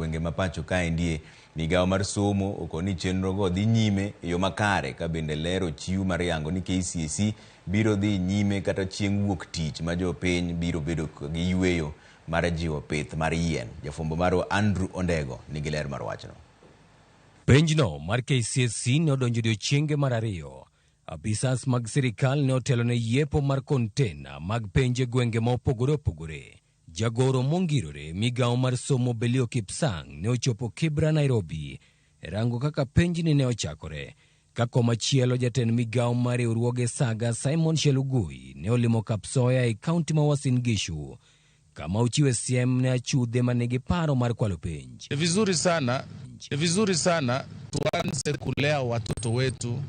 gwenge ma pacho kaendie. Migawo mar somo okoni chenrogo dhi nyime e yo makare ka bende ler ochiw mar yango ni KCSE biro dhi nyime kata chieng' wuok tich ma jopiny biro bedo gi yweyo mar jiwo pith mar yien. Jafwambo marwa Andrew Ondego nigi ler mar wachno. Penjno mar KCSE ne odonjo odiechienge mar ariyo. Apisas mag sirikal ne otelo ne yiepo mar kontena mag penj e gwenge ma opogore opogore. Jagoro mongirore migawo mar somo Belio Kipsang ne ochopo Kibra, Nairobi e rango kaka penjni ne ochakore. Ka komachielo jatend migawo mar riwruoge Saga Simon Chelugui ne olimo Kapsoya e kaunti ma Uasin Gishu kama ochiwe siem ne achudhe manigi paro mar kwalo penj. Ni vizuri sana tuanze kulea watoto wetu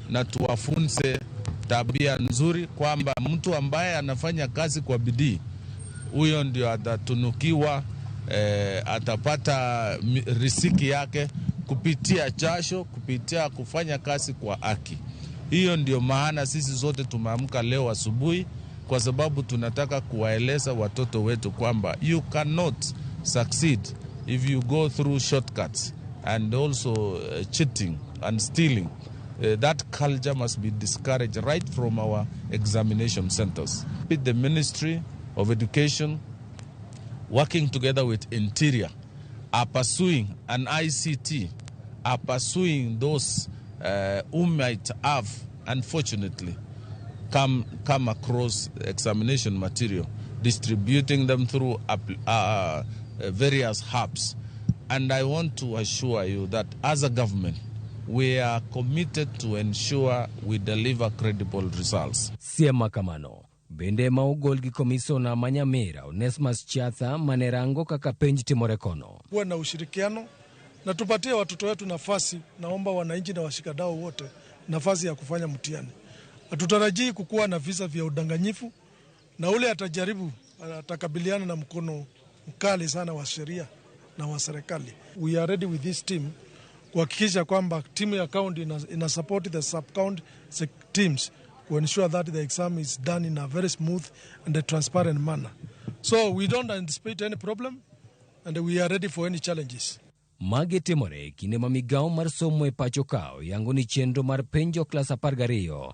na tuwafunze tabia nzuri, kwamba mtu ambaye anafanya kazi kwa bidii huyo ndio atatunukiwa, atapata riziki yake kupitia jasho, kupitia kufanya kazi kwa haki. Hiyo ndio maana sisi zote tumeamka leo asubuhi, kwa sababu tunataka kuwaeleza watoto wetu kwamba you cannot succeed if you go through shortcuts and also cheating and stealing. That culture must be discouraged right from our examination centers. The Ministry of Education, working together with Interior, are pursuing an ICT, are pursuing those who might have, unfortunately, come across examination material, distributing them through various hubs. And I want to assure you that as a government, we are committed to ensure we deliver credible results. Siem ma kamano bende ma ogol gi komisona ma Nyamira Onesmus Chatha mane rango kaka penj timore kono. Kuwe na ushirikiano na tupatie watoto wetu nafasi. Naomba wananchi na washikadau wote nafasi ya kufanya mtihani. Hatutarajii kukuwa na visa vya udanganyifu, na ule atajaribu atakabiliana na mkono mkali sana wa sheria na wa serikali. We are ready with this team kuhakikisha kwamba timu ya county ina support the sub county teams to ensure that the exam is done in a very smooth and a transparent manner. So we don't anticipate any problem and we are ready for any challenges. Magi timore kinde ma migawo mar somo e pacho ka oyango ni chenro mar penjo klas 12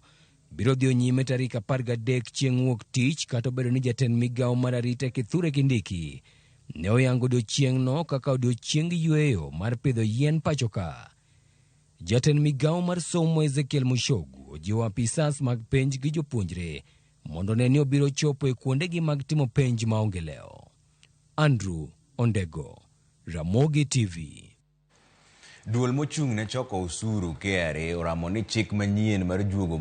biro dhi nyime tarik 13 chieng' wuok tich, kata obedo ni jatend migawo mar arita Kithure Kindiki ne oyango odiechieng'no kaka odiechieng yweyo mar pidho yien pacho ka. Jatend migawo mar somo Ezekiel Mushogu ojiwo apisas mag penj gi jopuonjre mondo ne ni obiro chopo e kuondegi mag timo penj maonge lewo. Andrew Ondego, Ramogi TV. Duol mochung' ne choko osuru KRA oramo ni chik manyien mar juogo